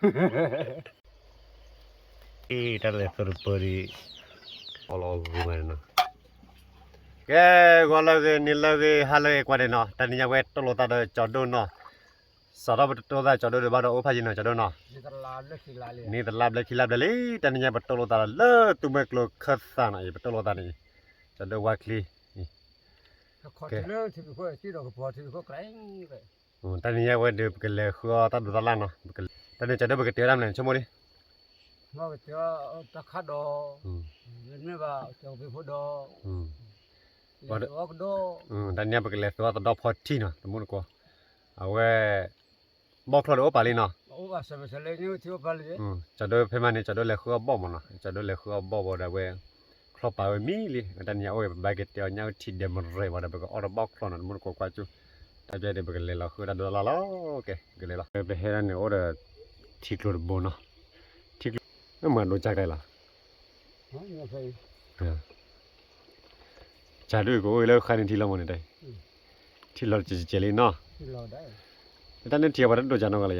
အ့ တၢ်လဲၤသိတပၢၤဒံး, အီၣ်လီၤအီၣ်ဂ့ၤမးနီၤ, ကဲ, ဂီၤလၢအဂ့ၤ နံၤလၢအဂ့ၤ ဟါလၢအဂ့ၤကွၢ်ဒဲးနီၤ, တနံၤညါဝဲတိၢ်လိာ်သးဒီးကၠီၤဒိၣ်နီၤ, စးထီၣ်ပတိၢ်လိာ်သးကၠီၤဒိၣ်ဒီးဘၣ်ဒီးအိၣ်ဖးယံၤနီၤ ကၠီၤဒိၣ်နီၤ, နံၤတလါဘျဲခံလါဘျဲလံ, တနံၤညါပတိၢ်လိာ်သးဒီးလၢ သူမှဲကျိၤခၢၣ်သးနီၤ, အံၤပတိၢ်လိာ်သးန့ၣ်, ကၠီၤဒိၣ်ဝါချံ ကဲ တနံၤညါဝဲဒီး ပကလဲၤဃုအီၣ်တၢ်ဒိးတၢ်လၣ်နီၤ, တၢ်န့ၣ်ကၠီၤဒိၣ်ပကတဲဝဲဒၣ်မနုၤဆိကမိၣ်လံ, တၢ်ခးဒီး, မ့ၢ်ဘၣ်ကၠီၤကဖ့ဖိဒီး, တၢ်န့ၣ်ပကလဲၤဃုအီၣ်တဒီဖီထံနီၤ တမူတကိး, အဝဲ ဘီၣ်ချီၣ်ဒီးအိၣ်ပာ်လံနီၤ, ကၠီၤဒိၣ်ဖဲမးန့ၣ် ကၠီၤဒိၣ်လဲၤဃုအီၣ်ဘီၣ်မးနီၤ, ကၠီၤဒိၣ်လဲၤဃုအီၣ်ဘီၣ်ဘီဒီးဝဲ ချီၣ်ပာ်ဝဲမံလံ, တၢ်နံၤညါအိၣ်ဝဲ ပဘၣ်က့ၤတဲအီၤညၣ်အုၣ်ထံဒဲးမရဲၣ်ဝဲဒီး ပကအီၣ်တဘီၣ်ချီၣ်နီၤ တမူတကိးကွၢ်ကၠူၣ်, တၢ်ပျဲဒီးပကလဲၤလီၤဃုတၢ်ဒိးတၢ်လၣ်လီၤ, ကဲ ပကလဲၤလီၤ, ပဟဲဒၣ်န့ၣ်အိၣ်ဒီး ထံကျိတဘိနီၤ, ထံကျိ, မၤဒိကၢ်ကလဲၣ်လီၤ, ကၢ်ဒိၣ်ကအိၣ်လၢဃါန့ၣ်ထံလီၤမးန့ၣ်တၢ်, ထံလီၤတစဲးစဲးလံနီၤ, တၢ်န့ၣ်ထံအပှၤတဒိကၢ်နီတဂၤလၢယၤ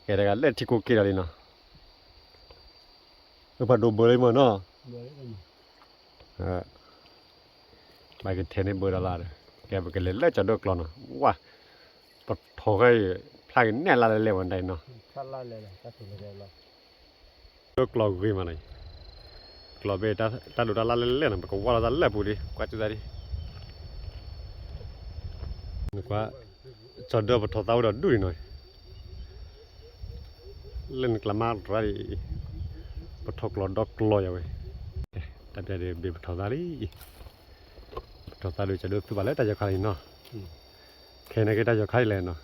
ကဲတဂၤလၢထံကိးက့ဒီးလံနီၤ, ပှၤဒိးဘၢလံမးနီၤ, ဘၣ်ကထဲန့ၣ်ဘၢဒီးလၢ်ဒီး, ကဲပကလဲၤလၢကၠီၤဒိၣ်ကျီနီၤ, ဝါ, ပထီၣ်ဃဲအံၤ, ဖျါက့ၤနဲၣ်လါလဲလဲၣ်ဝဲဒၣ်နီၤ, ဒိၣ်ကျီဂ့ၤမးနီၤ, ကျီဘ့ၣ်တၢ်ဒိးတၢ်လၣ်လဲလဲၣ်နီၤ, ပကဝါလီၤတၢ်လၢပူၤဒံး ကွၢ်ကၠူၣ်သးဒံး, နကွၢ်, ကၠီၤဒိၣ်ပထီၣ်သးအိၣ်ဒီးဒူၣ်ဒံးနီၤ, လၢနကျါမးရၤဒံး, ပထီၣ်ကျီဒီကျီယၤဝဲ, တၢ်ပျဲဒံးဘ့ၣ်ပထီၣ်သးလံ, ပထီၣ်သးဒုးကၠီၤဒိၣ်သူဘၣ်လၢတၢ်ယီၤခါလံနီၤ, ခဲန့ၣ်က့တၢ်ယီၤခါလံလဲၣ်နီ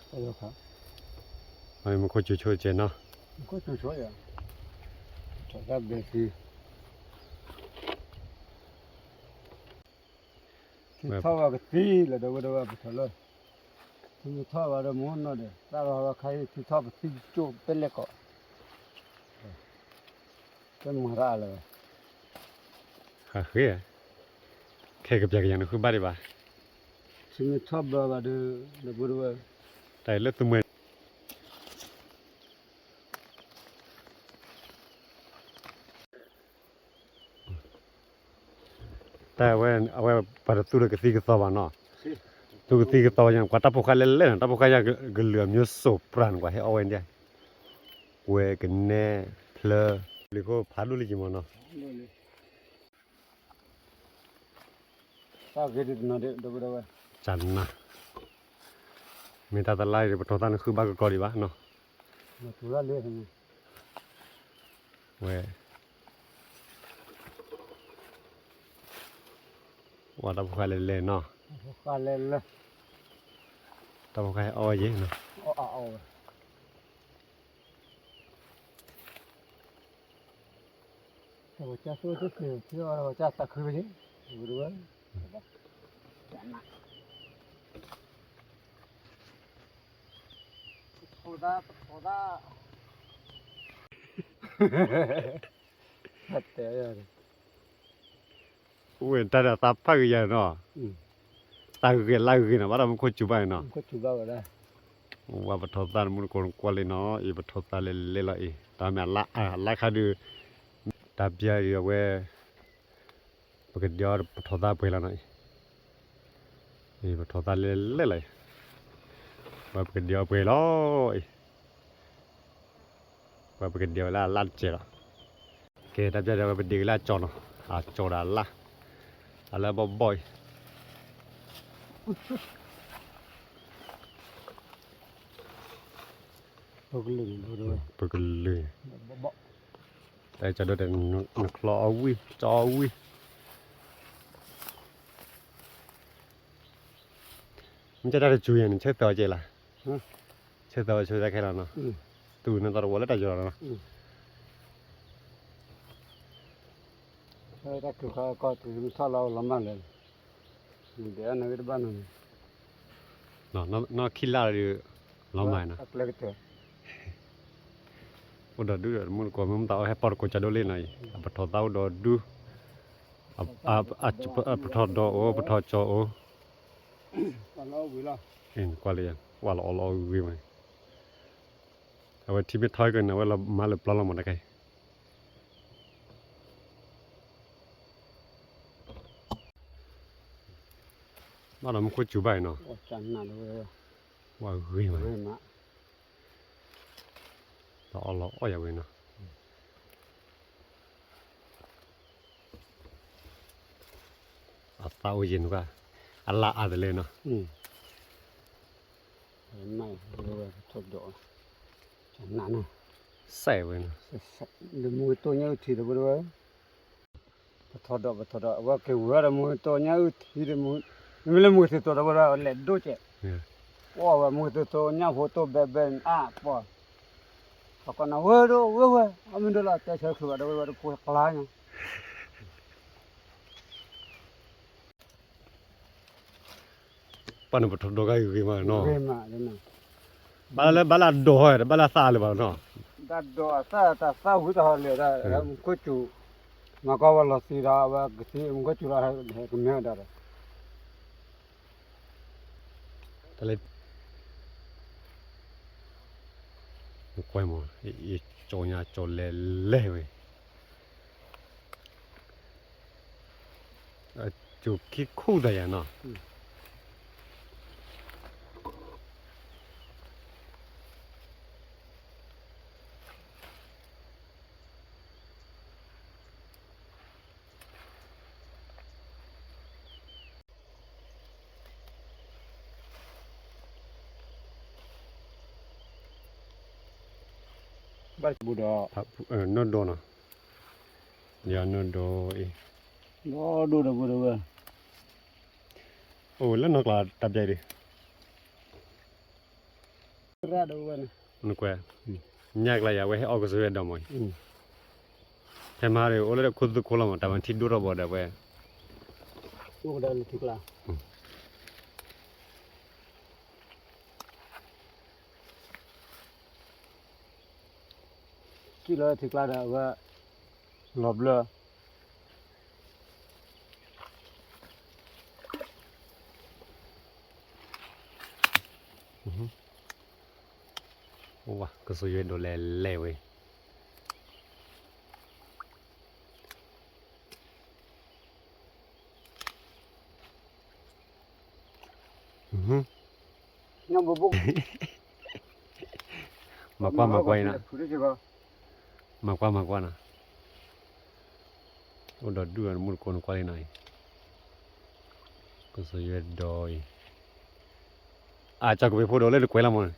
ၤ, မူခိၣ်စူၤဆိကဲနီၤ, ထံထီၣ်ဝဲကသံလၢဒီဝဲဒီဝဲပထီၣ်လၢ, ထံထီၣ်ဝဲဒီးမူနီၢ်ဒီး သၣ်ရၤဝဲခါအံၤ ထံထီၣ်ပသံကၠိၣ်ပဲလဲၣ်ကီး, တမၤတၢ်အါလၢၤဘၣ်, ဃ့, ခဲကပျဲကယၤနဃုဘၣ်ဒံးဘၣ်, ထံမ့ၢ်ထီၣ်ဘၢဘၣ်ဒီး ဒီပုၢ်ဒီဝဲၢ်, တၢ်အံၤလၢသူမှဲ တၢ်ဝဲ အဝဲပှၤတသူဒီးကသံကသီဘၣ်နီၤ, သူကသံကသီဘၣ်ယၤ ကွၢ်တၢ်ဖိဃါလဲၣ်လဲၣ်နီၤ, တၢ်ဖိဃါယၤကလုာ်အမျိုးစုံပြၢ်န့ၣ် ကွၢ်ဟဲအီၣ်ဝဲဒၣ်, ကွဲကနဲ ဖျၢ လံၤခိၣ်ဖးဒိၣ်လံက့ၤမးနီၤ, တၢ်ဂ့ၤဒ်တနီၤဒဲး ဒီပုၢ်ဒီဝဲၢ်, ကနၤ, မ့ၢ်တၢ်သလါအံၤ ပထီၣ်သးနဃုဘၣ်ကကီဒံးဘၣ်နီၤ, ဝဲ ဝဲတၢ်ဖိဃါလဲၣ်လဲၣ်နီၤ, တၢ်ဖိဃါဟဲအီၣ်ဝဲယဲၢ်နီၤ, အိၣ်ဝဲတၢ်ဒီးသးဖးဂ့ၤယၤနီၤ, တၢ်ဂ့ၤလၢဂ့ၤနီၤ ဘၣ်ဒီးမူခိၣ်စူၤဘၣ်နီၤ, ဝဲပထီၣ်သးနမူတကိးကွၢ်လံနီၤ, အံၤပထီၣ်သးလဲၣ်လဲၣ်လီၤအံၤ တၢ်မ့ၢ်အလါ အလါခါဒုး, တၢ်ပျဲဒုးအဝဲ ပကဒဲးအီၤပထီၣ်သးပှဲၤလီၤနီၤအံၤ, အံၤပထီၣ်သးလဲၣ်လဲၣ်လီၤအံၤ, ဝဲပကဒဲးအီၤပှဲၤလီၤအံၤ, ဝဲပကဒဲးဝဲလၢအလါတစဲးလီၤ, ကဲတၢ်ပျဲဒုးဝဲပဒဲးက့ၤလၢအကၠီၤနီၤ, အကၠီၤဒီးအလါ, အလါဘီၣ်ဘီၣ်အံၤ ပကလုာ်, တၢ်ကၠီၤဒိၣ်တဲ နချီအီၣ်ဝံၣ် ကၠီအီၣ်ဝံၣ်, မ့ၢ်ကၠီတၢ်တစူၤယဲၢ် နဆၢသၢအီၤကဲလၢ်, ဆၢသၢအီၤဆၢသၢခဲလီၤနီၤ, သူၣ်ဝံၤနီၢ်သီတဝီလၢတၢ်ယီၤလီၤနီၤ တၢ်ကခီကီၢ်တုၤမ့ၢ်ထီၣ်လီၤလီၤမၢ်လဲၣ်, ဒဲးနဂ့ၢ်တဘၣ်နီၤ, နီၢ်ခံလါဒီး လီၤမၢ်နီၤ, အိၣ်ဒီးဒူၣ်ဒီးမူတကိး မ့ၢ်မတၤအိၣ်ဟဲပီၢ်တကိးကၠီဒိၣ်လံနီၤအံၤ အပထီၣ်သးအိၣ်ဒီးဒူၣ်, ပထီၣ်ဒီးအိၣ် ပထီၣ်ကၠီအိၣ်, ကွၢ်လံ, ပှၤလီၤအီၣ်လီၤအီၣ်ဂ့ၤမး, အဝဲထံမ့ၢ်ထီကန့ၣ် အဝဲလီၤမၤလၢပျီလီၤမးတခါအံၤ, ဘၣ်ဒီးမူခိၣ်စူၤဘၣ်အံၤနီၤ, ပှၤဂ့ၤမး, လီၤအီၣ်လီၤအီၣ်ယၤဝဲနီၤ. အသၣ်အိၣ်ယံၤနကွၢ်, အလၢအါတလဲနီၤ, စဲးဝဲနီၤ, ပထီၣ်ဒီးပထီၣ်ဒီး အဝဲက့ၤဝဲဒၣ် မုၢ်တိၢ်ညၣ်အုၣ်ထံဒီးဝဲဒၣ်, ပထီၣ်ဒီးပထီၣ်ဒီး အဝဲက့ၤဝဲဒၣ်မုၢ်တိၢ်ညၣ်အုၣ်ထံဒီး မ့မ့ၢ်လၢမုၢ်သ့ၣ်တီဒီးဝဲဒၣ် လဲၤဒိၣ်ကဲး, ပှၤဝဲမုၢ်သ့ၣ်တီညၣ်ဖိတိၢ်ဘဲဘဲအါပှၤ, ဟီၣ်ကနၣ်ဝဲဒိၣ်ဝဲဝဲ, အမ့ၢ်ဒိၣ်လီၤတဲဆၢချုးဘၣ်ဒီးဝဲဝဲတပူၤကျါညါ ပှၤန့ၣ်ပထီၣ်ဒီးဂၤဂ့ၤမးနီၤ, ဘၣ်လၢဘၣ်လၢအဒိးဟီၣ်ဒီး ဘၣ်လၢအသၣ်လၢၤဘၣ်နီၤ, တၢ်ဒိးအသၣ်တၢ်သၣ်ဝံၤတဟီၣ်လဲၣ်ဒီး မူခိၣ်စူၤ, မၤကွၢ်ဝဲလီၤသံဒီး အဝဲကသံမူခိၣ်စူၤလီၤဟဲကမဲဒီး တၢ်လၢ နကွၢ်မး, ယကၠီညါကၠီလဲၤလဲၤဝဲ, အကၠိခံခူၣ်တၢ်ယၤနီၤ. ဘၣ်ဘူးဒီး နီၢ်ဒိနီၤ, ယနီၢ်ဒိအံၤ, နီၢ်ဒိဒီးဘူးဒီးဝဲ, အိၣ်လၢနီၢ်ကျါတၢ်ပျဲဒံး, နကွဲး, ညၣ်ကျါယၤ အဝဲဟဲအီၣ်ကစၢ်ယွဲၣ်ဒီးမးအံၤ, ဖဲမဟါဒီး အိၣ်လၢခိၣ်သူခိၣ်လီၤမး တၢ်မၤထံဒိၣ်ထီၣ်ဘၣ်ဒီးဝဲ, အိၣ်ကဒါလၢထံကျါ ကံၣ်လီၤထံကျါဒီးအဝဲ လီၤဘျၢ, ကစၢ်ယွဲၣ်ဒိးလဲၤလဲၤဝဲ မၤကွၢ်မၤကွၢ်အံၤနီၤ, မၤကွၢ်မၤကွၢ်နီၤ, အိၣ်ဒီးဒူၣ်အီၤ မူတကိးနကွၢ်လံနီၤအံၤ, ကစၢ်ယွဲၣ်ဒိးအံၤ, အ ကၠီကပ့ၤဖိဒိးလၢတကွဲးလီၤမးန့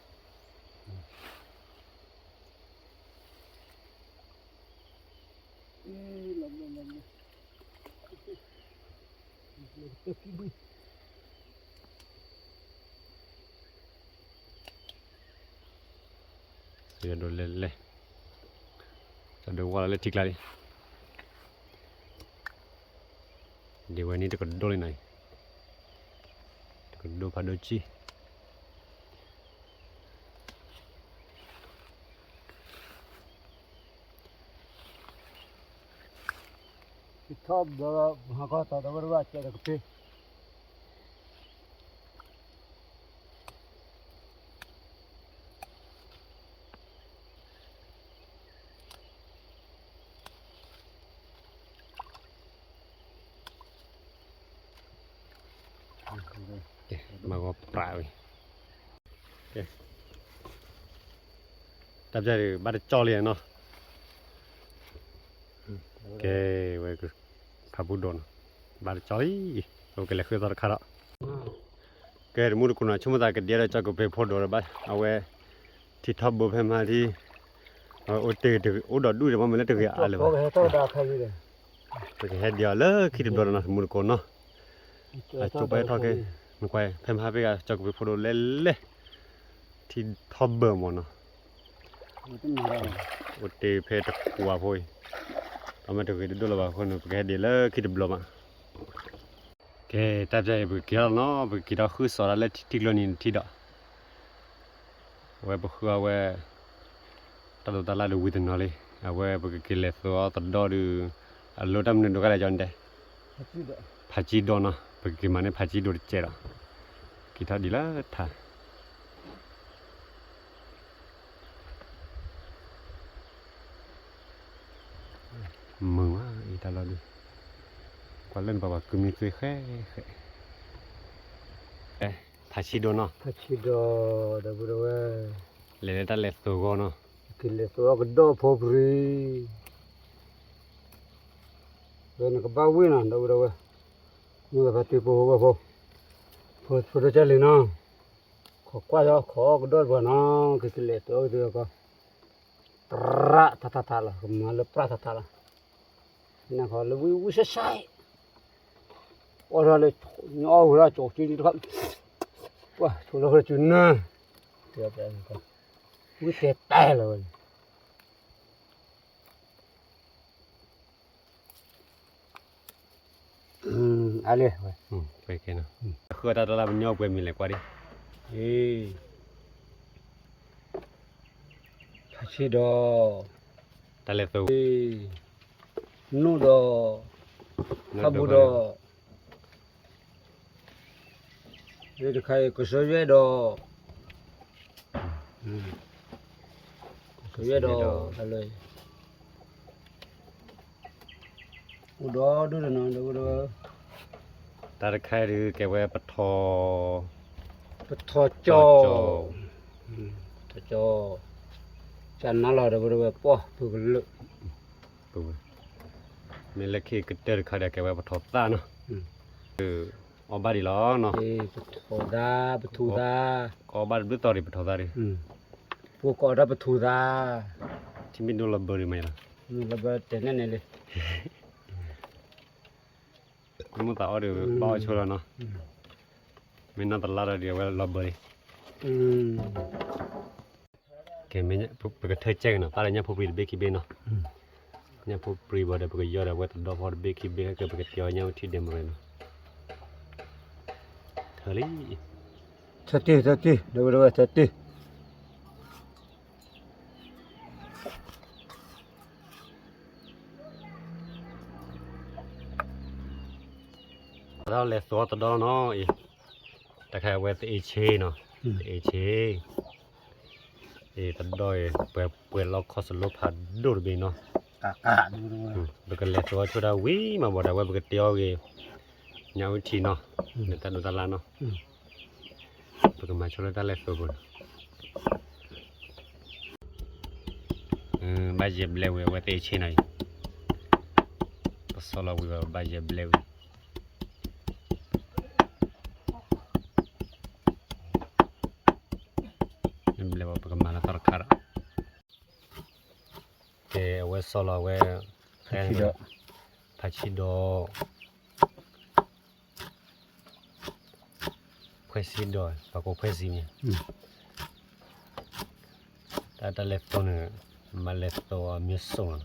ၣ် ယဒိးလဲၤလဲၤ, တၢ်ဒိးဝါလီၤလၢထံကျါလံ, ဒ်ဝဲန့ၣ်တကဒိၣ်လံနီၤ, တကဒိၣ်ဖးဒိၣ်ကံၢ် ထီၣ်ဘၢ ဟီၣ်ကီၢ်သီတဝဲတဝဲ ကဲတကပ့ၤ မၤဂီၤပြးဝံၤ, တၢ်ပျဲဒုး ဘၣ်တကၠီလံနီၤ, ကဲဝဲ ဖးပူၤဒိးနီၤ, ဘၣ်တကၠီလံ, ပကလဲၤဃုသီတခါဒီး, ကဲတမူတကိးနီၤ ဆိကမိၣ်သးကဒဲဒီး ကၠီကပ့ၤဖိဒိးဒီးဘၣ် အဝဲ ထံထီၣ်ဘိဖဲမဟါထံ အိၣ်တ့ၢ်တဂ့ၤ အိၣ်ဒီးဒူၣ်ဒီး မ့မ့ၢ်လၢတဂ့ၤအါလၢၤဘၣ်, ပကဟဲဒံးအီၤလၢခံတဘျီဒီးနီၤ တမူတကိးနီၤ, အကၠိပှဲၤထီၣ်က့ၤ နကွၢ် ဖဲမဟါဖဲဂၤ ကၠီကပ့ၤဖိဒိးလဲၤလဲၤ, ထံထီၣ်ဘၢမးနီၤ, အိၣ်တ့ၢ်ဖဲတကွၢ်ဖိအံၤ, ဒီးမ့ၢ်တဂ့ၤတဒိၣ်လၢၤဘၣ်အဃိန့ၣ် ပကဟဲဒံးလၢခံတဘျီမး ကဲ တၢ်ပျဲအံၤ ပကက့ၤထီၣ်နီၤ ပကက့ၤထီၣ်ဃုစီၤဒၣ်လၢထံကျိနံၤထံဒီး အဝဲပဃုအဝဲ တၢ်ဒိးတၢ်လၢ်ဒီးဝံၤတနီၤလံ အဝဲပကက့ၤလဲၤသိးအီၤသဒီဒုး အလိၣ်တၢ်မနုၤဒိးကလဲၣ်ကၠီန့ၣ်တဲ ဖးကၠံဒိးနီၤ ပကက့ၤမၤန့ၢ်ဖးကၠံဒိးတကဲးဒီး က့ၤထီၣ်ဒံးလၢထါ မုာ်မးအံၤတၢ်လီၢ်ဒုး, ကွၢ်လၢနပှၤပှၤကုမံသွ့ဃဲဃဲ, ဖးဆံဒိၣ်နီၤ, ဖးဆံဒိၣ်, ဒီပုၢ်ဒီဝဲၢ်, လဲၤလၢတၢ်လဲၤသိးဂီၤနီၤ, ကလဲၤသိးအီၤကဒီးဖိပြံ, ဝဲနကဘၣ်ဝံၣ်နီၤ ဒီပုၢ်ဒီဝဲၢ်, မ့ၢ်ဝဲဖါတံၢ်ဖိဖိဖိ, ဖိဖိဒိၣ်ကၢ်လံနီၤ, ခိးကွၢ်ယီၤခိးအီၤကဒီးတပှၤနီၤ, ကကလဲၤသိးအီၤကသ့အီၤကီး ပြးထးထးထးလီၤ, ကမၤလၢပြးထးထးလီၤ, နခီလၢဝံၣ်ဝံၣ်ဆဲးဆဲး, အီၣ်ထီၣ်လၢ ညီအီၣ်ဝဲဒၣ်ကၠီကၠံတခီ, ပှၤဆိလၢဃိလၢကၠူနၢ်, ဝံၣ်တဲတဲလီၤဝဲန့ၣ် အါလံ, ဃုအတၢ်တလၢပညီပှဲၤမံၤလဲၤကွၢ်ဒံး, ဖးဆံဒီး, တၢ်လဲၤသိး, နိၣ်ဒီး, ဖးဘူးဒီး, တခါအံၤကစၢ်ယွဲၣ်ဒီး, ကစၢ်ယွဲၣ်ဒီး, အိၣ်ဒီဒူၣ်တနီၤဒီး, တၢ်တခါအံၤဒုးကဲဝဲပထီၣ်, ပထီၣ်ကၠီ, ပထီၣ်ကၠီ, ကၠီနါလီၤဒီးဝဲပှီၢ်ဖုကလၢာ်, မ့ၢ်လၢခံကတၢၢ်တခါဒီးကဲဝဲပထီၣ်သၣ်နီၤ, အီၣ်ဘၣ်ဒံးလီၤနီၤ, ပထီၣ်သၣ်, ပထူသၣ်, ကအီၣ်ဘၣ်တဘျုးသီဒံးပထီၣ်သၣ်ဒံး, ပှၤကအီၣ်ဒၣ်ပထူသၣ်, ထံမ့ၢ်ဒိၣ်လီၤဘၢဒံးမးလီၤ, လီၤဘၢတဲနဲၣ်န့ၣ်လံ မ့ၢ်သးအီၣ်ဒီး ဘၣ်အီၣ်ဆိလီၤနီၤ, မ့ၢ်နီၢ်တလါဒီးဒ်အဝဲလီၤဘၢလံ, ကဲ ပကထၢကဲက့ၤနီၤ, ပာ်လၢညၣ်ဖိပြံတဘ့ၣ်ခံဘ့ၣ်နီၤ, ညၣ်ဖိပြံဘၣ်ဒီး ပကယီဒီးအဝဲတဒီဖီတဘ့ၣ်ခံဘ့ၣ် ဟဲက့ၤပကတဲအီၤညၣ်ဝံထံဒဲးမ့ၢ်နီၤ, ထၢလံ, ထၢတံၢ် ထၢတံၢ် ဒီပုၢ်ဒီဝဲၢ် ထၢတံၢ် ဒီးလဲၤသိးတဒီနီၤအံၤ, တၢ်ခါအဝဲသအ့ၣ်ဆ့နီၤ, သအ့ၣ်ဆ့, အံၤတဒီအံၤ ပှဲၤပှဲၤလီခီၣ်စလိဖးဒိၣ်တဘ့ၣ်နီၤ, ပကလဲၤသိးအီၤဆိဒၣ်ဝံၤမးဘၣ်ဒီး အဝဲပကတဲအီၤဂ့ၤ, ညၣ်ဝံထံနီၤ, လၢတၢ်ဒိးတၢ်လၢ်နီၤ, ပကမၤဆိလၢတၢ်လဲၤသိးပူၤနီၤ ဘၣ်ယဲၢ်ဘျဲဝံၤ အဝဲသ့ၣ်ဆ့ၣ်နီၤအံၤ, ပစီလီၤဝံၤဘၣ် ဘၣ်ယဲၢ်ဘျဲဝံၤ, ဘျဲဝံၤ ပကမၤလၢသီတခါဒီး, ကဲ အဝဲစီလီၤဝဲ, ဖးဆံဒီး ဖဲစံဒီး ပှၤကိးဖဲစံမ့ၢ်, တၢ်တၢ်လဲၤသိးန့ၣ် မၤလဲၤသိးအီၤမ့ၢ်စိၣ်လီၤ,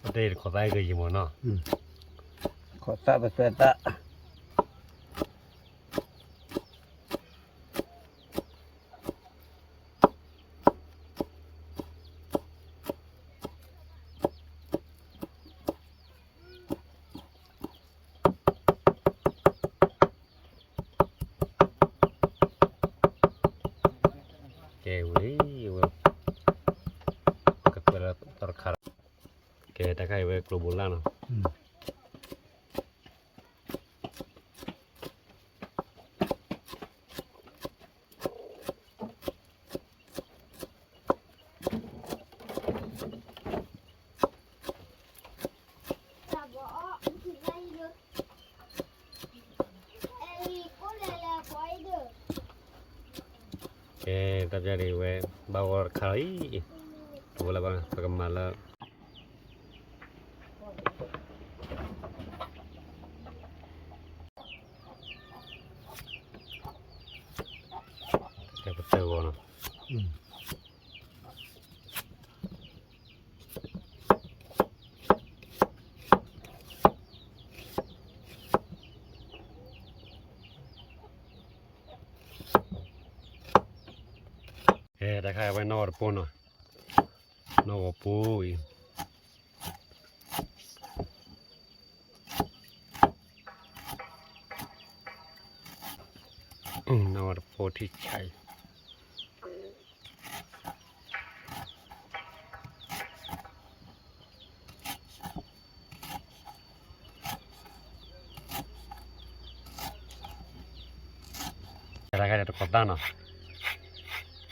အတၢ်တခိးသၣ်ကယံၤမ့ၢ်နီၤ, ခိးသၣ်ပသဲသၣ် ကဲဝံၤဝဲ, ကကွဲးလၢသီတခါဒီး, ကဲတၢ်ခါအံၤဝဲကျိဘိလၢ်နီၤ, ကဲ တၢ်ပျၢ်ဒံးဝဲ ဘၣ်ဂီၢ်တခါလီၤအံၤ, ပဝဲလၢဘၣ် ပကမၤလၢ ကဲပတဲဂီၤနီၤ. ကဲ တၢ်ခါအံၤဝဲနီၢ်ဂီၤတပိနီၤ, နီၢ်ဂီၤပိအံၤ, နီၢ်ဂီၤတပိထံၣ်ဆါအံၤ, တၢ်ခါဒီးတခိးသၣ်နီၤ,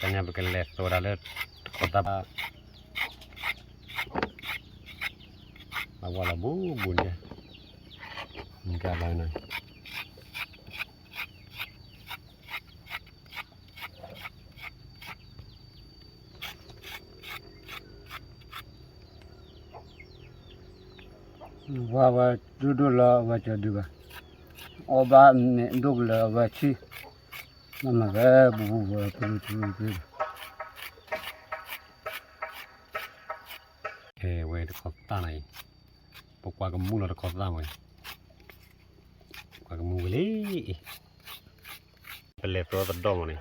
တၢ်ညါပကလဲၤသိးဒၣ်လၢတခိးသၣ်ဘၣ်, ဘၣ်ဝဲလီၤဘူးဘူးန့ၣ်, ကလီၤနီၤ ဝါဝဲဒိၣ်ဒိၣ်လီၤအဝဲကဒုဘၣ်, အီၣ်ဘၣ်မဲာ်ဒိၣ်ကလၢာ်အဝဲဆံၣ်, မ့မ့ၢ်ဝဲဘူးဘူးဝဲပရူၤပရူၤပရူၤ, ဝဲတခိးသၣ်နီၤအံၤ, ပကွၢ်ကမူလီၤတခိးသၣ်မးအံၤ, ကွၢ်ကမူဝဲလံအံၤ, ပလဲၤသိးသဒီမးန့ၣ်,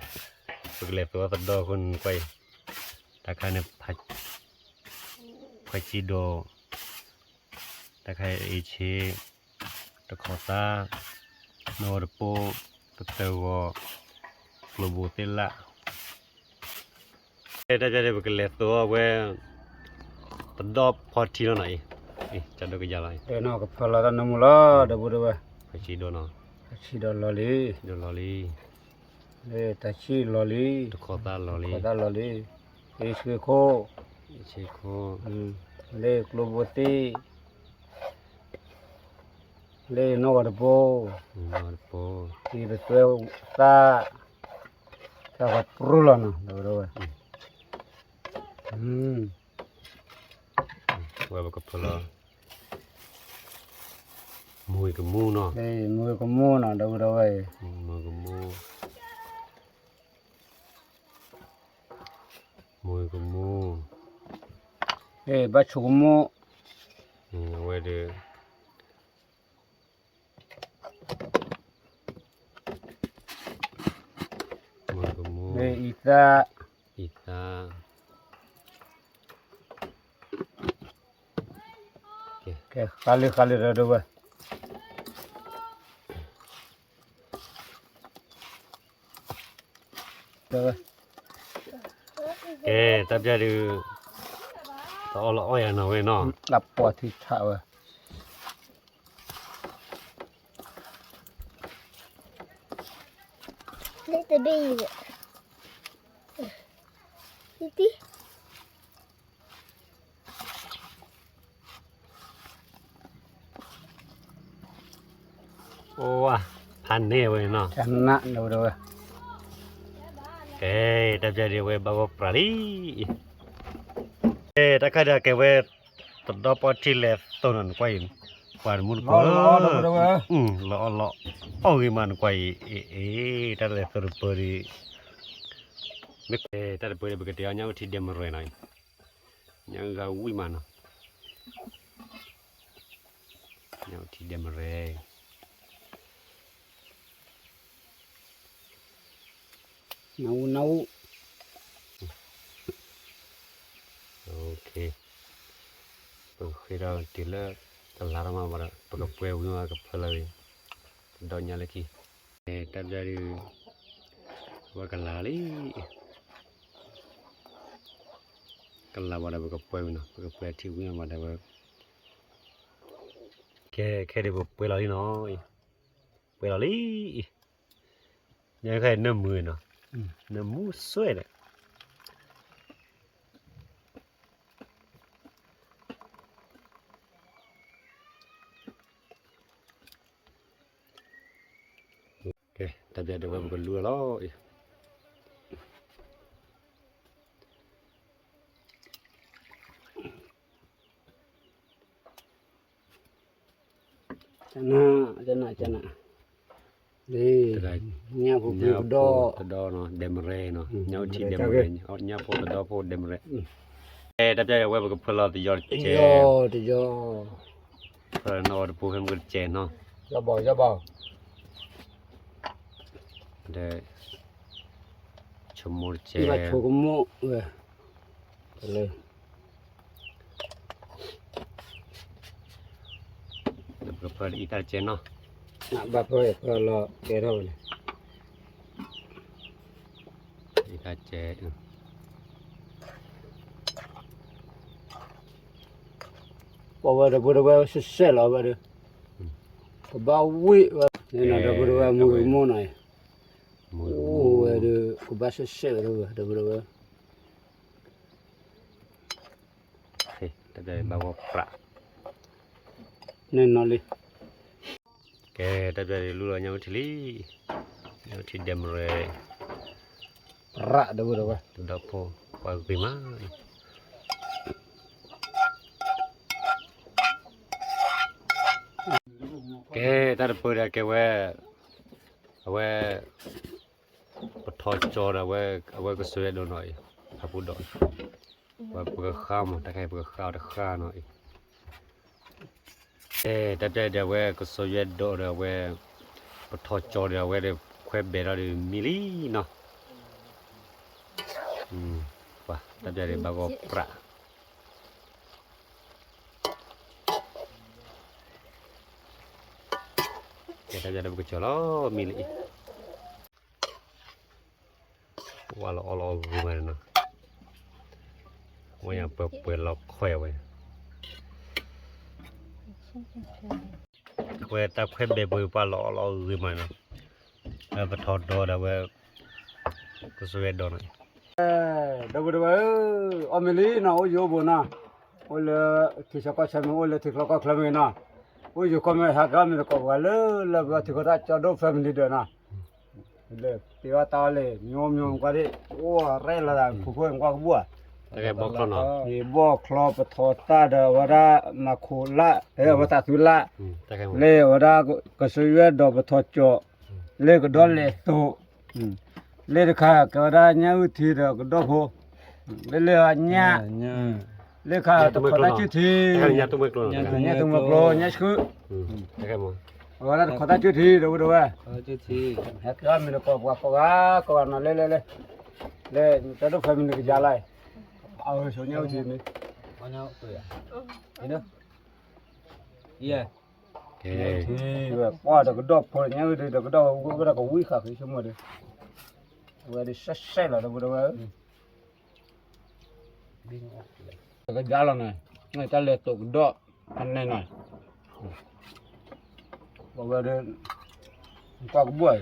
ပကလဲၤသိးသဒီအဃိန့ၣ်ကွၢ်အံၤ, တၢ်ခါန့ၣ် ဖါဆံဒိး, တၢ်ခါအ့ၣ်ဆ့, တခိးသၣ်, နီၢ်ဂီၤတပိၢ်, ပတၢၢ်ဂီၤ, ကျိဘိသ့ၣ်လၣ်, တၢ်ပျၢ်ဒ်ပကလဲၤသိးအီၤဝဲ သဒီဖီထံလီၤနီၤအံၤ, ကဒိကယၤလီၤအံၤ, ကဖၢလီၤတၢ်နၢမူလီၤ ဒီပုၢ်ဒီဝဲၢ်, ဖါဆံဒိးနီၤ, ဖါဆံဒိးလီၤလံ, ဒိးလီၤလံ, လၢတၢ်ဆံၣ်လီၤလံ, တခိးသၣ်လီၤလံ, တခိးသၣ်လီၤလံ, အ့ၣ်ဆ့ခိၣ်, အ့ၣ်ဆ့ခိၣ်, လၢကျိဘိသ့ၣ် လၢနီၢ်ဂီၤတပိၢ်, နီၢ်ဂီၤတပိၢ်, ဟံၣ်ပသွဲသၣ်, တၢ်ဂီၤပြူလီၤနီၤ ဒီပုၢ်ဒီဝဲၢ်, ဝဲပကဖၢလီၤ, မူကမူနီၤ, မူကမူနီၤ ဒီပုၢ်ဒီဝဲၢ်, မူကမူ မူကမူ, ဘၣ်ဆိကမိၣ်, အဝဲဒီး, မူကမူ, အံသၣ်, အံသၣ်, ကဲ, ဃါလံဃါလံဒီပုၢ်ဒီဝဲၢ် ကဲ, တၢ်ပျၢ်ဒုး, တအီၣ်လီၤအီၣ်ယၤနီၤဝဲနီၤ, အပှၤထံဆးဝဲ, တဘ့ၣ်အံၤ, အိၣ်ဝါ, ဖးန့ၢ်ဝဲနီၤ, ကဲ, တၢ်ပျၢ်ဒုးဝဲဘၣ်ဂီၢ်ပြးလံ, ကဲ, တၢ်ခါဒီးကဲဝဲ, သဒီပီထံလဲၤသိးနီၤ နကွၢ်အံၤ, ပှၤတမူတကိး, လီၤအီၣ်လီၤအီၣ်ဂ့ၤမး နကွၢ်အံၤ, အ့ၣ်, တၢ်လဲၤသိးတပၢၤဒီး, မ့ၢ်တၢ်တပၢၤဒီး ပကတဲအီၤ ညၣ်အုၣ်ထံဒဲမရဲနီၤ, ညၣ်အုၣ်ဂၤဝံၣ်မးနီၤ, ညၣ်အုၣ်ထံဒဲမရဲ နအူနအူ, ပဃ့ဒီးတုၤလၢကလၤထီၣ်မးဘၣ်ဒီး ပကပှဲၤဝံၤမး ကဖၢလီၤဂ့ၤ, ဒီညါလၢခံ, တၢ်ပျၢ်ဒုး, ဝဲကလၤလံ, ကလၤဘၣ်ဒီး ပကပှဲၤဝံၤနီၤ, ပကပှဲၤထံဝံၤမးဘၣ်ဒီးဝဲ, ကဲ, ခဲဒုးပပှဲၤလီၤလံနီၤ, ပှဲၤလီၤလံအံၤ, ညါခါအံၤနၢမူနီၤ, နၢမူစွဲဒီး ကဲ, တၢ်ပျၢ်ဒုးဝဲပကလူလီၤအံၤ ကနၣ်, ကနၣ်, ကနၣ်, လံ, ညၣ်ဖိပဒီ, တဒီနီၤ, ဒဲမရဲနီၤ, ညၣ်အူထံဒဲမရဲ, ညၣ်ဖိတဒီဖိဒဲမရဲ, တၢ်ပျၢ်ဒုးဝဲပကဖၢလီၤတယီတကဲး, တယီ, ဖၢလီၤနီၤတပူၤဖဲမုၢ်တကဲးနီၤ, ယဘီ, ယဘီ, ဒီး, ဆိကမိၣ်တကဲး, ဆိကမိၣ်ဝဲ, လၢ ပကဖၢအံသၣ်တကဲးနီၤ, ဘၣ်ဖၢဖၢလီၤကဲထီၣ်ဝဲန့ၣ်, အံသၣ်ကဲး, ပဝဲဒီပုၢ်ဒီဝဲၢ်စဲးစဲးလီၤဝဲဒီး, ပဘၣ်ဝံၣ်ဝဲ, ဒီပုၢ်ဒီဝဲၢ်မူကမူၣ်နီၤ, အိၣ်ဝဲဒီး ကဘၣ်ရှဲရှဲဝဲဒီးဝဲ ဒီးဝဲဒီးဝဲ တၢ်ဘျါဒ်ဘၣ်ဂီၢ်ပြး န့ၣ်နီၤလံ. ကဲ တၢ်ဘျါဒ်လူလီၤညါဝဲထံလံ, ညါဝဲထံဒဲမရဲ ပြးဒီးဝဲဒီးဝဲ တဒီဖိ ပှၤဂ့ၤမး ကဲ တၢ်တပၢၢ်ဒီးကဲဝဲ အဝဲ ပထီၣ်ကၠီဒီးအဝဲ အဝဲကစၢ်ယွဲၣ်ဒိးနီၤအံၤ ဖးပူၤဒီး ဝဲပကဃါမး တၢ်ခဲအံၤပကဃါအီၤတဃါနီၤအံၤ အဲ တၢ်ပျဲဒီးအဝဲကစၢ်ယွဲၣ်ဒိးဒီးအဝဲ ပထီၣ်ကၠီဒီးအဝဲဒီးခွဲဘဲၣ်ဒီးမံလံနီၤ ပှၤ တၢ်ပျဲဒီးဘၣ်ဂီၢ်ပြး ကဲ တၢ်ပျဲဒီးပကစၢ်လီၤမံလံအံၤ ပှၤလီၤအီၣ်လီၤအီၣ်ဂ့ၤမးနီၤ ဝဲယၤပှဲၤပှဲၤလီၤခီယၤဝဲ ဝဲတၢ်ခွဲဘဲၣ်ပှဲၤပှၤလီၤအီၣ်လီၤအီၣ်ဂ့ၤမးနီၤ ပထီၣ်ဒီးဒီးဝဲ ကစၢ်ယွဲၣ်ဒိးနီၤ ဒီပုၢ်ဒီဝဲၢ်ဧၢ အီၣ်မ့ၢ်လံနီၤ အိၣ်ယိာ်ဘိနီၤ အိၣ်လၢထံဆၢကီၢ်ဆၢမ့ၢ် အိၣ်လၢထံချီကီၢ်ချၢမ့ၢ်နီၤ အိၣ်ယိာ်ကီၢ်မ့ၢ်ဟဲကမ့ၢ်တကိးပှၤလၢ လၢပထံကီၢ်တၢ်ကၠီဒိၣ် family ဒီးနီၤ လၢပ့ၤအီၣ်တၢ်အီၣ်လၢ မျိုးမျိုးကွၢ်ဒ် အိၣ်ရဲၣ်လီၤသး ဖုဖိကွၢ်ကဘူၣ်ဧါ ဘီၣ်ချီနီၤ ဘီၣ်ချီပထီၣ်တၢ်ဒီးဝဲဒၣ် မၤခိးလၢ် ဝဲသးသုလၢ် လၢဝဲဒၣ်ကစၢ်ယွဲၣ်ဒိးပထီၣ်ကၠီ လၢကဒီးလဲၤသိး လၢတခါကဲဝဲဒၣ်ညၣ်အုၣ်ထံဒီးကဒီးဖိ လၢလၢညၣ် လၢခါတခီတၢ်ကၠူၣ်ထံ ညၣ်သူမွဲကျိ ညၣ်ဆှု အဝဲဒၣ်တခီတၢ်ကၠူၣ်ထံ ဒီပုၢ်ဒီဝဲၢ် ဟဲက့ၤအီၣ်မ့ၢ်တကိးပှၤကိးဂၤကိးဂၤနီၤ လဲၤလဲၤလဲၤ လဲၤ တၢ်ဒိၣ် family ကယၤလီၤ အဝဲဆိညၣ်အုၣ်ထံန့ၣ် ညၣ်အုၣ်ထံ ဝဲပှၢ်ဒီးကဒီးဖိ ညၣ်အုၣ်ထံဒီးကဒီးဝဲ ဝဲဒၣ်ကဝံၣ်ဃာ်ဃ့ဆိကမိၣ်ဒီး အဝဲဒၣ်ရှဲရှဲလီၤ ဒီပုၢ်ဒီဝဲၢ် တကယၤလီၤန့ၣ် တၢ်လဲၤသိးကဒီး ဖးန့ၢ်နီၤ ပဝဲဒၣ် ကွၢ်ကဘူၣ်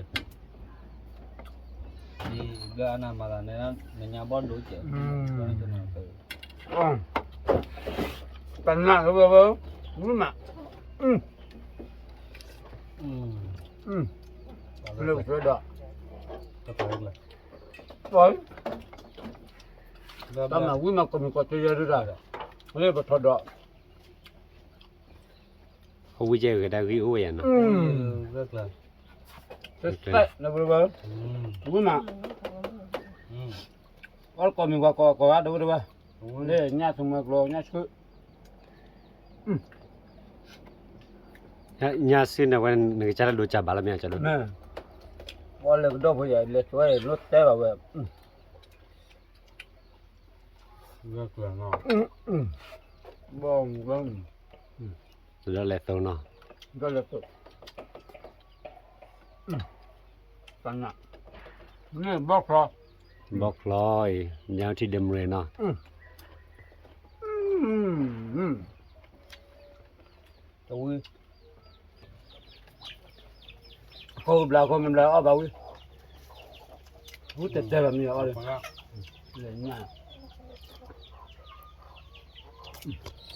ဘျၢအနၢ်မၤသးန့ၣ် နညါဘီၣ်ဒိကဲး ပနၢ်ဝဲဝဲ ဝံမး လၢကစၢ်ဒီး ပှၤ တၢ်မၤဝံမၤကိးမံၤကိးတယဲဒၣ် လၢပထီၣ်ဒီး အဝံကဲဂ့ၤဒၣ်ဂံၢ်အိၣ်ဝဲယၤနီၤ တစဲးလၢပဝဲ ဝံမး အီၣ်ကိးမံၤပှၤကိးကိးဂၤ ဒီပုၢ်ဒီဝဲၢ် လၢညၣ်သူမွဲကျိ ညၣ်ဆှု ညၣ်ဆှုန့ၣ်ဝဲ နကစၢ်လၢဒိကၢ်ဘၣ်လၢမ့ၢ်ကၢ်လၢ ပှၤလဲၤကဒီးဖိယၤ လဲၤကဝဲလိၣ်တဲဘၣ်ဝဲ ဘီၣ်မုၢ်ဘီၣ်မုၢ် ဒီးလဲၤသိးနီၤ ဒီးလဲၤသိး တနၢ် န့ၣ်ဘီၣ်ချီ ဘီၣ်ချီအံၤ ညါထံဒဲမရဲနီၤ တဝံ ခိၣ်ဘျါခိၣ်မ့ၢ်ဘျါအီၣ်ဘၣ်ဝံၤ ဝံၤတဲတဲဘၣ်မ့ၢ်အီၣ်လၢ လဲၤညၣ်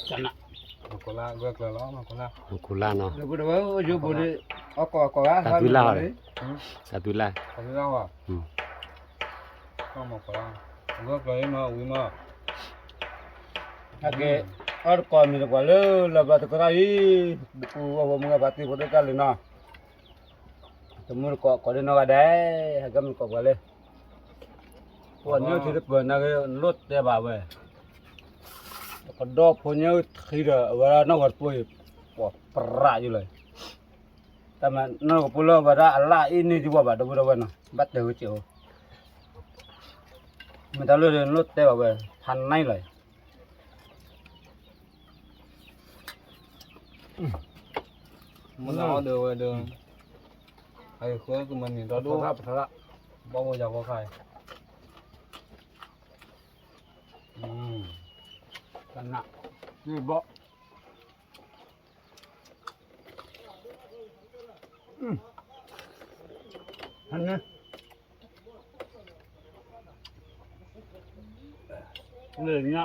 ကနၣ် မခိၣ်လၢဂၢၢ်ကျၢၤလီၤ မခိၣ်လၢ မခိၣ်လၢနီၤ ဒီပုၢ်ဒီဝဲၢ် ယိဘိဒ် အီၣ်ကိးကိးဂၤ တၢ်သွံလၢ်ဟီၣ်န့ၣ် တၢ်သွံလၢ် တၢ်သွံလၢ်ဝဲ မခိၣ်လၢ ဂၢၢ်ကျၢၤအံၤမ့ၢ်ဝံၤမ့ၢ် အကဲ အီၣ်တကိးမံၤတကိးလၢ လၢဘျီတကရၢ်အံၤ ပူၤအဝဲမုၢ်ဂၤပှၤသံဖိဒိၣ်တၢ်လံနီၤ တမုၢ်တကိးကိးဒ်နီၢ်ဂၤဒဲး ဟဲကမုၢ်ကိးပှၤလၢ ပှၤညၣ်ထံတပၢၤနာ်က့ လိၣ်တဲဘၣ်ဝဲ ကဒီဖိညၣ်ထံဒီး အဝဲဒၣ်နီၢ်ဝဲတပူၤအံၤ ပှၤပြးယုလီၤ တၢ်မၤနီၢ်ကပူၤလၢအဝဲဒၣ်အလၣ်အံၤန့ၢ်ယဝဲဘၣ် ဒီပုၢ်ဒီဝဲၢ်နီၤ ဘၣ်တဲဝဲက့ၤအိၣ် မ့ၢ်တၢ်လၢလိၣ်တဲဘၣ်ဝဲ ဖးနံၣ်လီၤ မ့ၢ်လၢအီၣ်ဒီးဝဲဒီး အဃၢကမၤန့ၢ်ဒီဒိၣ် ပထီရၣ် ဘီၣ်ဘိယၤဂီၤခါအံၤ ကနၣ် ဘီၣ် ဟဲန့ၣ် လၢညါ,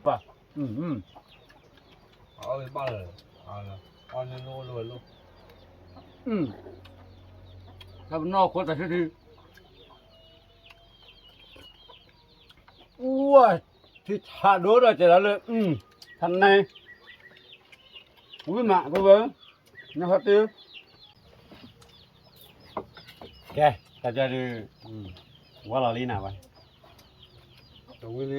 ပၢ်, အီၣ်ဘၣ်လၢ, အီၣ်န့ၣ်လိၣ်လိၣ်လိၣ်, တၢ်ပနီၢ်ခိတၢ်ဆံထံ, အူဝဲ, ထံဆးဒိၣ်ဒီးကဲဒၣ်လၢ, ဖးနဲ, ဝံၤမး ပဝဲ, နဟီတ့, ကဲ, တၢ်ပျၢ်ဒုး, ဝါလီၤလံနၤဝဲ, တဝံၤ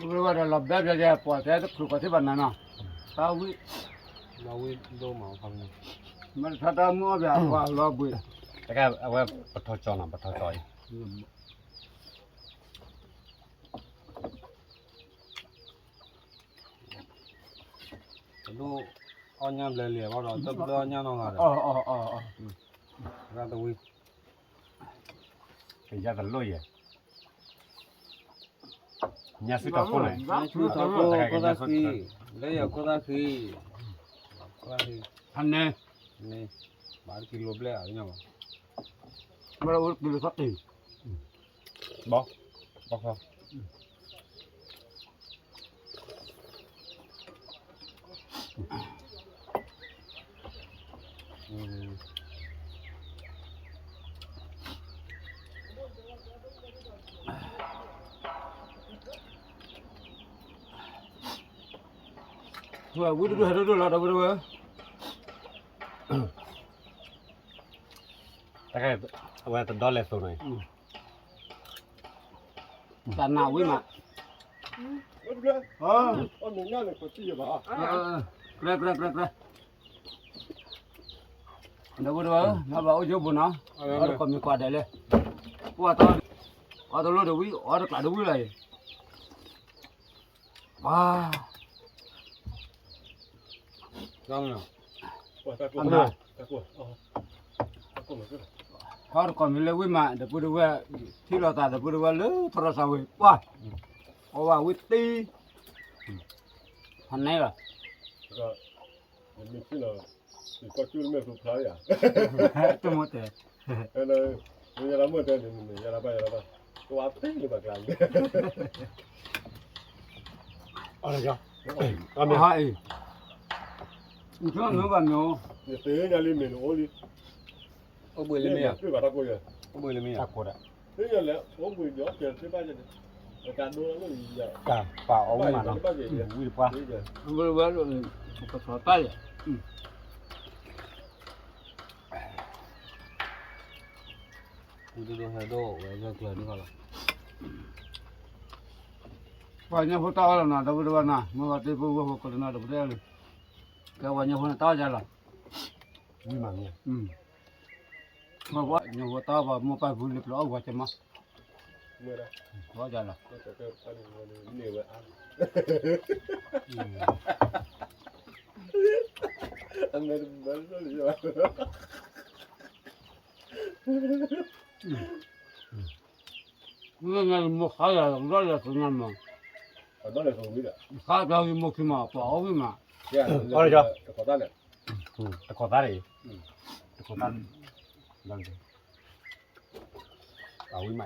လံ ပဝဲဒီးလီၤဘဲပျၢ်ယဲ ပှၤတဲတချုးကီးသ့ၣ်ဘၣ်နၤနီၤ, တၢ်ဝံၣ်, လီၤဝံၣ်ဒိၣ်မး, မ့ၢ်တထါတၢ်မုၢ်အီၣ်ဘၣ် ပှၤလီၤဘှံး, တကဲအဝဲပထီၣ်ကၠီနီၤ ပထီၣ်ကၠီအံၤ, ပဒိၣ်အီၣ်ညၣ်ဘျဲလံဘၣ်ဒီး တဘျၢအီၣ်ညၣ်နီၢ်ဂၤဒီး, ရၣ်တဝံၤ, ကယၢ်တလိၣ်ယဲ, ညၣ်ဆူၣ်ထီၣ်ခိၣ်န့ၣ်, ညၣ်ဆူၣ်ထီၣ်ခိၣ်ခိၣ်သၣ်ဃံ, လၢယခိၣ်သၣ်ဃံ, ခိၣ်သၣ်ဃံ, ဖးနဲ, န့ၣ်, ဘၣ်တကံလိဘျဲၣ်အညၣ်ဘၣ်, ဘၣ်အိၣ်တကံလိသီၣ်တံၢ်, ဘီ, ဘီခီ ဝံတဒုဟဲဒိၣ်ဒိၣ်လီၤ ဒီပုၢ်ဝဲၢ်, တၢ်အဝဲတဒီလဲၤသိးနီၤ, တၢ်နးဝံၤမး, ကြၢးကြၢးကြၢးကြၢး, ဒီပုၢ်ဝဲၢ်, ဟဲဘၣ်အိၣ်ကၠိပူၤနီၤ, အီၣ်တကိးမံၤကွၢ်ဒဲးလဲၣ်, ပှၤ, အီၣ်တလိၣ်တဝံၤ အီၣ်တကျးတဝံၤလီၤအံၤ, ပှၤ အီၣ်တကိးမံၤလၢဝံၣ်မး ဒီပုၢ်ဝဲၢ်, ထံၣ်လိာ်သးဒီပုၢ်ဝဲၢ်လၢထီရီၣ်စးဝ့ၤ, ပှၤ, အီၣ်ဝဲဝံၣ်တံၢ်, ဖးနဲလီၤ, တမ့ၢ်တဲ အီၤ, နမ့ၢ်ဘၣ်မ့ၢ်, အိၣ်ဘှံးလၢမ့ၢ်ဧါ, အိၣ်ဘှံးလၢမ့ၢ်ဧါ, တၢ်ပာ်အီၤဝံၣ်မးနီၤ, ဝံၣ်တပှၢ်, ပကထီၣ်တၢ်ယဲၢ်, ဝံၣ်တဒိၣ်ဟဲဒိၣ်ဝဲဂၢၢ်ကျၢၤန့ၣ်လီၤ, ပှၤညၣ်ဖိတၢ်အီၣ်လီၤနီၤ ဒီပုၢ်ဝဲၢ်နီၤ, မ့ၢ်ဝဲတ့ဖိဝဲၢ်ဖိကလၢနီၤ ဒီပုၢ်ဝဲၢ်, ကဲပှၤညၣ်ဖိန့ၣ်တၢ်အီၣ်ယါလီၤ, ဝံၣ်မးမ့ၢ် မ့ၢ်ပှၤညၣ်ဖိတၢ်အီၣ်ပှၤမိၢ်ပၢ်ဖုလၢပျၢၤအီၣ်ဝဲကမါ, အီၣ်ယါလီၤ, မ့ၢ်ညါလၢမိၢ်ဃါယၤ ဒီးလဲၤသ့ၣ်ညါမး, ဃါကျါဂ့ၤမိၢ်ခံမး ပှၤအီၣ်ဝံၣ်မး, တခိးသၣ်န့ၣ်, တခိးသၣ်န့ၣ်, အဝံၣ်မးအံ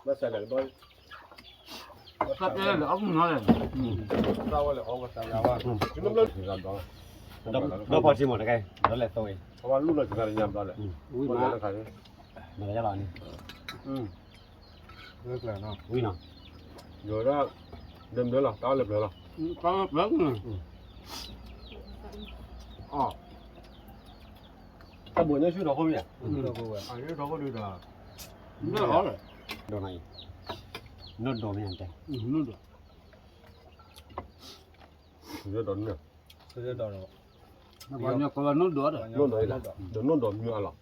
ၤ, တၢ်တဲလၢအီၣ်မုၢ်နီၤလဲၣ်, ဒီးဖီဆံးမးတကဲ, ဒီးလဲၤသိအံၤ, ဝံၣ်မး, မၤလၢယလီၤန့ၣ်, ဝံၣ်နီၤ, ယိၤဒၣ်, ဒၢးမနုၤလီၤ တၢ်အီၣ်လၢပျၢၤလီၤ, တၢ်ဘိးညၣ်ဆူၣ်ထီၣ်ခိၣ်မ့ၢ်ဧါ, ထီၣ်ခိၣ်ဒီး, ဒိၣ်နီၤအံၤ, နိၣ်ဒိးမ့ၢ်ဧါတဲ, နိၣ်ဒိး, နိၣ်ဒိး, ဒီးနိၣ်ဒိးမ့ၢ်အလီၤ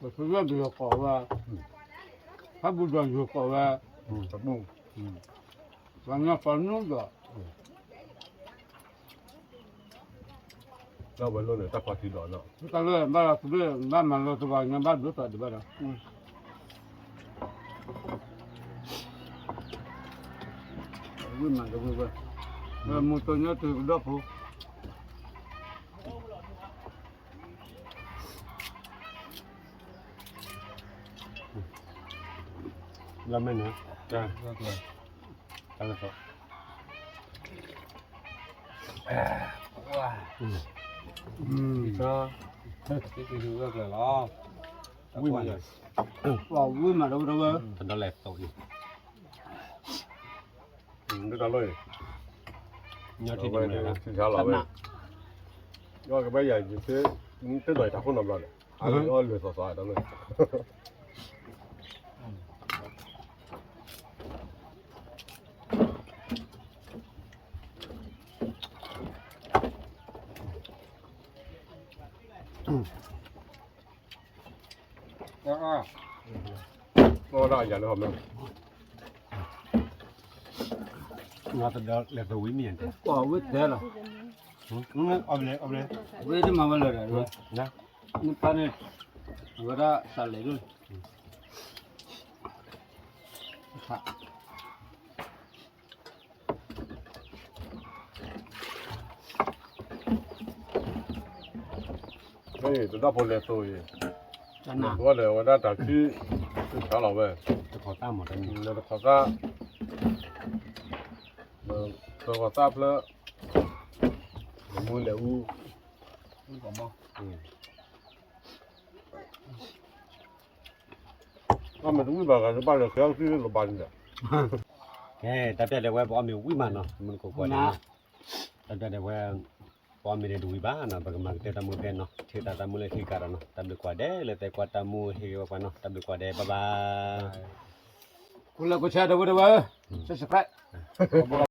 ပသုးဝဲၢ်ဘျီၣ်ကိးဝဲ, ဟဲဘူးဒီးယိၤကိးဝဲ, ပှၤညါပှၤနုာ်ဒီး, တၢ်ဝဲလိၣ်န့ၣ် တၢ်ဖီထံဒီးနီၤ, တၢ်လၢဘၣ်လီၤသုးဘၣ်မၤလီၤသုးဘၣ်ညါဘၣ်ဒိၣ်ထီၣ်ဒံးဘၣ်ဒီး, ဝံၣ်မးတဝံၣ်ဝဲ, မူတိၢ်ညါတုၤကဒီဖိ, လၢမ့ၢ်န့ၣ်, တၢ်လၢ, ဝါ, ဝံၣ်မး, ဝံၣ်မးဒီးဝဲ, တဒီလဲၤသိးအံၤ, ဒ်တၢ်လီၢ်အံၤ, ညီထံၣ်တမုာ်လၢ်, ထံဆါလီၤဝဲ, ယကဘၣ်ယၤယသ့, တဒိးယထးခိၣ်နီတဘျီဒီး, အလီၢ်လၢာ်သီသီတၢ်လီၢ်အံၤ အီၣ်ဒၣ်ယၤလၢဟီမ့ၢ်, လဲၤသဝံမ့ၢ်, ကွၢ်ဝဲတဲလီၤ, အီၣ်ဘျဲၣ်, အီၣ်ဘျဲၣ်, ဝဲတမၤဝဲလၢာ်ဒီး, နပၢ်န့ၣ်, အဝဲဒၣ်စးလဲၤဒၣ်, တဒီဖိလဲၤသိးအံၤ, ဘၣ်ဒီးဝဲဒၣ်တၢ်ခံ, ဆါလီၤဝဲ, တခီသၣ်မးတမံၤ, တခီသၣ်, တခီသၣ်ဖျၢၣ်, မူလဲၤအူ, အီၣ်မ့ၤတဝံၣ်ဘၣ်ဂၤတဘၣ်ဒီး ကဲအီၣ်သံလၢဘၣ်န့ၣ်ဒီး, ကဲ တၢ်ပျၢ်ဒဲးဝဲ ပအီၣ်မ့ၤဝံၣ်မးနီၤ မုၢ်နကိးကွၢ်န့ၣ်နီၤ, တၢ်ပျၢ်ဒဲးဝဲ, ပအီၣ်မ့ၤဒဲးတဝံၣ်ဘၣ်နီၤ ပကမၤကတၢၢ်တၢ်မူဖဲနီၤ ထံၣ်သးတၢ်မူလၢထံကးဒီးနီၤ တၢ်ဘျုးကွၢ်ဒဲးလၢသုကွၢ်တၢ်မူဟ့ၣ်ဂ့ၤဝဲပှၤနီၤ တၢ်ဘျုးကွၢ်ဒဲး bye bye. ကိးလၢကိးဆၢဒီပုၢ်ဝဲၢ်, subscribe.